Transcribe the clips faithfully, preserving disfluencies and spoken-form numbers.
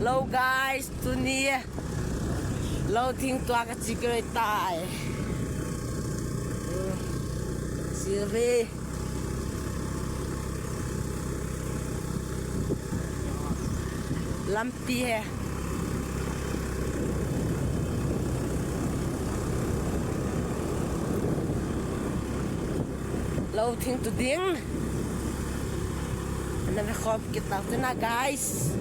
Hello guys, tuni lou thing tua ka chih kei tai. Silvi. Lampi hi. Lou thing tu ding. Ana ve khop kit ta tu na, guys.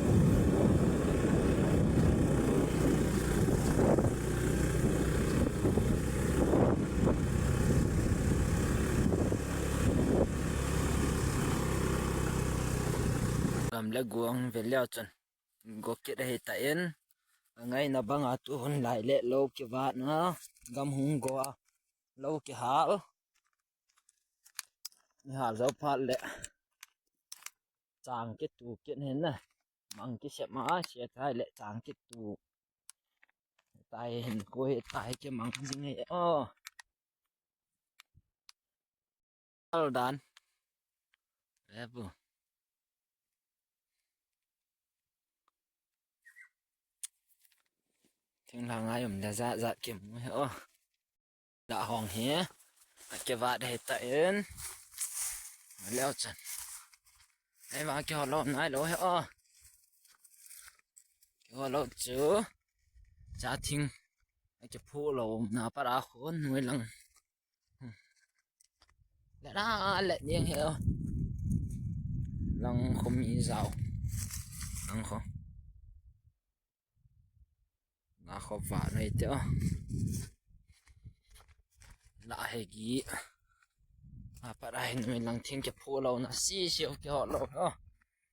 Gam leh guang ve liau chun go kit ahi ta in. A ngaihna bang a tu hun lai leh lou kivatna gam hong go a, lou kihal. Ni hal zou phat leh chang kitu kit hen na. Mang kisem a, sia tai leh chang kitu. Tai hen koi tai ke mang jing e. Oh. Al dan. Lebu. Thinglhang a om leh zahzah ki mu hi aw. Dah hong hi. A kivat hi ta in. Leh chan. Ei, va kihotlou nailou hi aw. Kihotlou chu. Cha thing. A kiphuh lou na para khun nui lang. Leh na leh ding hi aw. Lang khom i zau. Lang khom. Na khop va nei te aw. La he gi. A para hin mi lang thing kiphuh lou na sisi aw, kihotlou aw.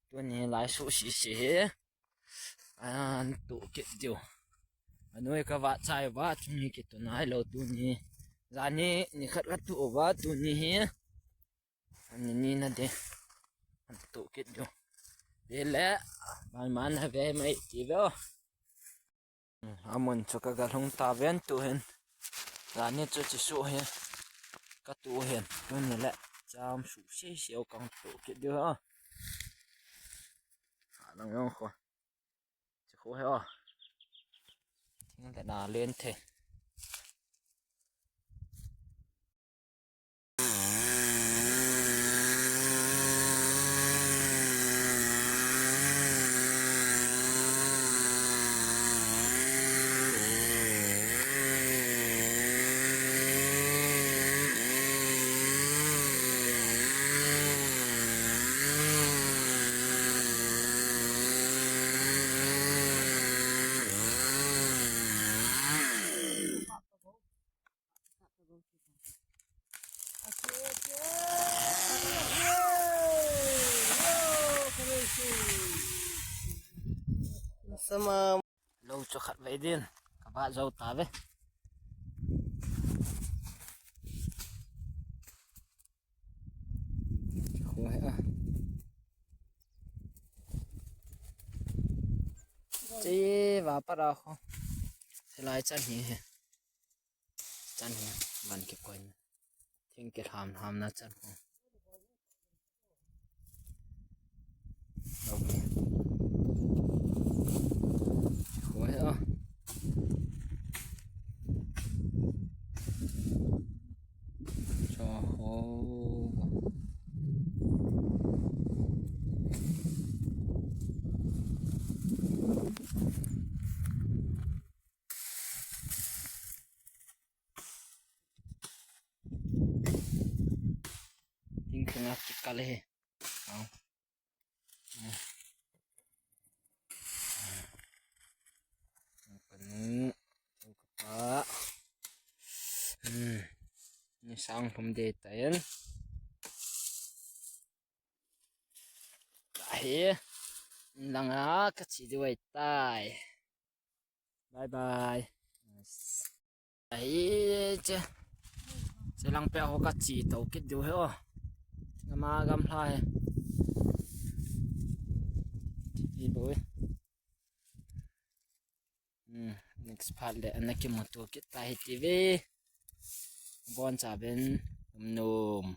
Tuni lai su sisi hi. An tu kit diu. A nui ka va chai va tuni kitu nailou tuni. Zani ni khat ka tu va tuni hi. Ani ni na de. An tu kit diu. De leh. Ban man na ve mai ti ve aw. A mun chu ka gal hong ta ven tu hen. Zani chu chi su hi. Ka tu hen. Tuni leh. Cham su sisi aw, kang tu kit diu aw. A lang yong kho. Chi khu hi aw. Thing leh na len the. Sama. Lou chu khat vei din. Ka va zou ta ve. Khu hi a. Chi va para khu. Silai chan hi hi. Chan hi. Van kikoina. Thing kihlamhlamna chan khu. Okay. Khu hi a. Cho ho. Thing khat a kikal hi. Au. Ka nu, ka pa. Hmm. Ni sang pum de ta in. Ka hi. Lang a ka chi di wai tai. Bye bye. Yes. Ai, che. Che lang pe ho ka chi tou kit diu hi aw. Ngam a gamla hi. Hi boi. Hmm, next part leh ana kimutu kit ta hi ti ve. Bon cha ben um num.